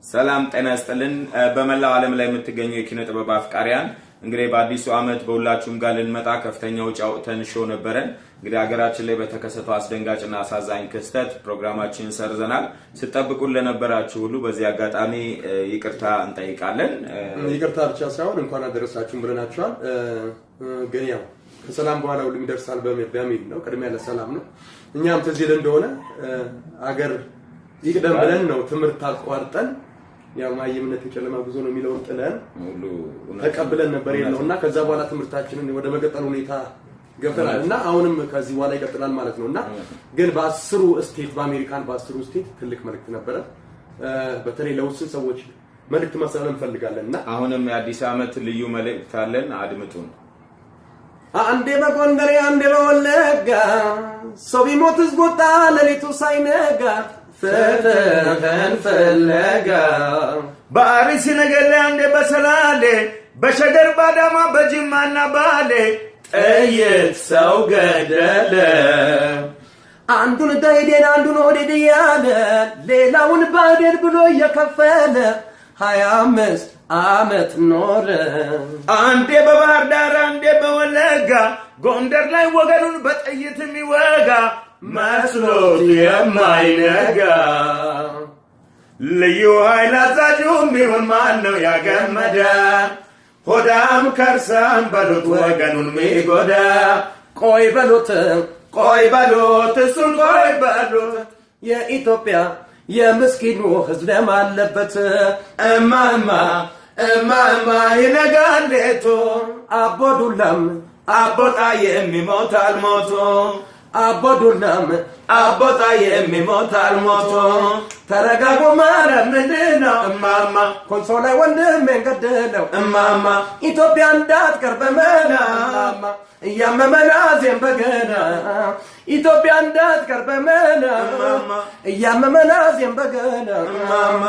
ሰላም ጤና ይስጥልን። በመላው ዓለም ላይ የምትገኙ የኪነ ጥበብ አፍቃሪያን፣ እንግዲህ በአዲሱ ዓመት በሁላችሁም ጋር ልንመጣ ከፍተኛ ወጪ አውጥተን show ነበረን። እንግዲህ ሀገራችን ላይ በተከሰተው አስደንጋጭና አሳዛኝ ክስተት ፕሮግራማችንን ሰርዘናል። ስትጠብቁን ለነበራችሁ ሁሉ በዚህ አጋጣሚ ይቅርታ እንጠይቃለን። ይቅርታ ብቻ ሳይሆን እንኳን አደረሳችሁን ብለናችኋል። ግን ያው ከሰላም በኋላ ሁሉም ይደርሳል በሚል ነው። ቅድሚያ ለሰላም ነው። እኛም ትዝ ይል እንደሆነ አገር ይቅደም ብለን ነው ትምህርት አቋርጠን፣ ያው ማይምነት የጨለማ ጉዞ ነው የሚለውን ጥለን ሁሉ እውነት ተቀብለን ነበር የለው እና ከዛ በኋላ ትምህርታችንን ወደ መቀጠል ሁኔታ ገብተናል እና አሁንም ከዚህ በኋላ ይቀጥላል ማለት ነው። እና ግን በ10ሩ state፣ በአሜሪካን በ10ሩ state ትልቅ መልእክት ነበረ። በተለይ ለውስን ሰዎች መልእክት ማስተላለፍ እንፈልጋለን እና አሁንም የአዲስ ዓመት ልዩ መልእክት አለን። አድምጡን። አንዴ በጎንደር፣ አንዴ በወለጋ ሰው ቢሞት ህዝብ ወጣ ሌሊቱ ሳይነጋ ፍትህን ፍለጋ። በአርሲ ነገሌ፣ አንዴ በሰላሌ፣ በሸገር፣ ባዳማ፣ በጅማና ባሌ ጥይት ሰው ገደለ። አንዱን ደኢህዴን፣ አንዱን ኦህዴድ እያለ፣ ሌላውን ብአዴን ብሎ እየከፈለ 25 ዓመት ኖረ። አንዴ በባህር ዳር፣ አንዴ በወለጋ፣ ጎንደር ላይ ወገኑን በጥይት የሚወጋ መስሎት የማይነጋ፣ ልዩ ኃይል አዛዡም ቢሆን ማን ነው ያገመደ፣ ሆዳም ከርሳም በሉት ወገኑን ሚጎዳ። ቆይ በሉት፣ ቆይ በሉት፣ እሱን ቆይ በሉት። የኢትዮጵያ የምስኪኑ ህዝብ ደም አለበት። እማማ እማማ ይነጋል ሌቱ። አቦ ዱላም አቦጣዬም ይሞታል ሞቶ። አቦ ዱላም አቦጣዬም ይሞታል ሞቶ። ተረጋጉ ማለት ምንድን ነው? እማማ። ኮንሶ ላይ ወንድሜን ገደለው። እማማ። ኢትዮጵያ እንዳትቀር በመና፣ እያመመና ዜም በገና፣ ኢትዮጵያ እንዳትቀር በመና፣ እማማ። እያመመና ዜም በገና። እማማ።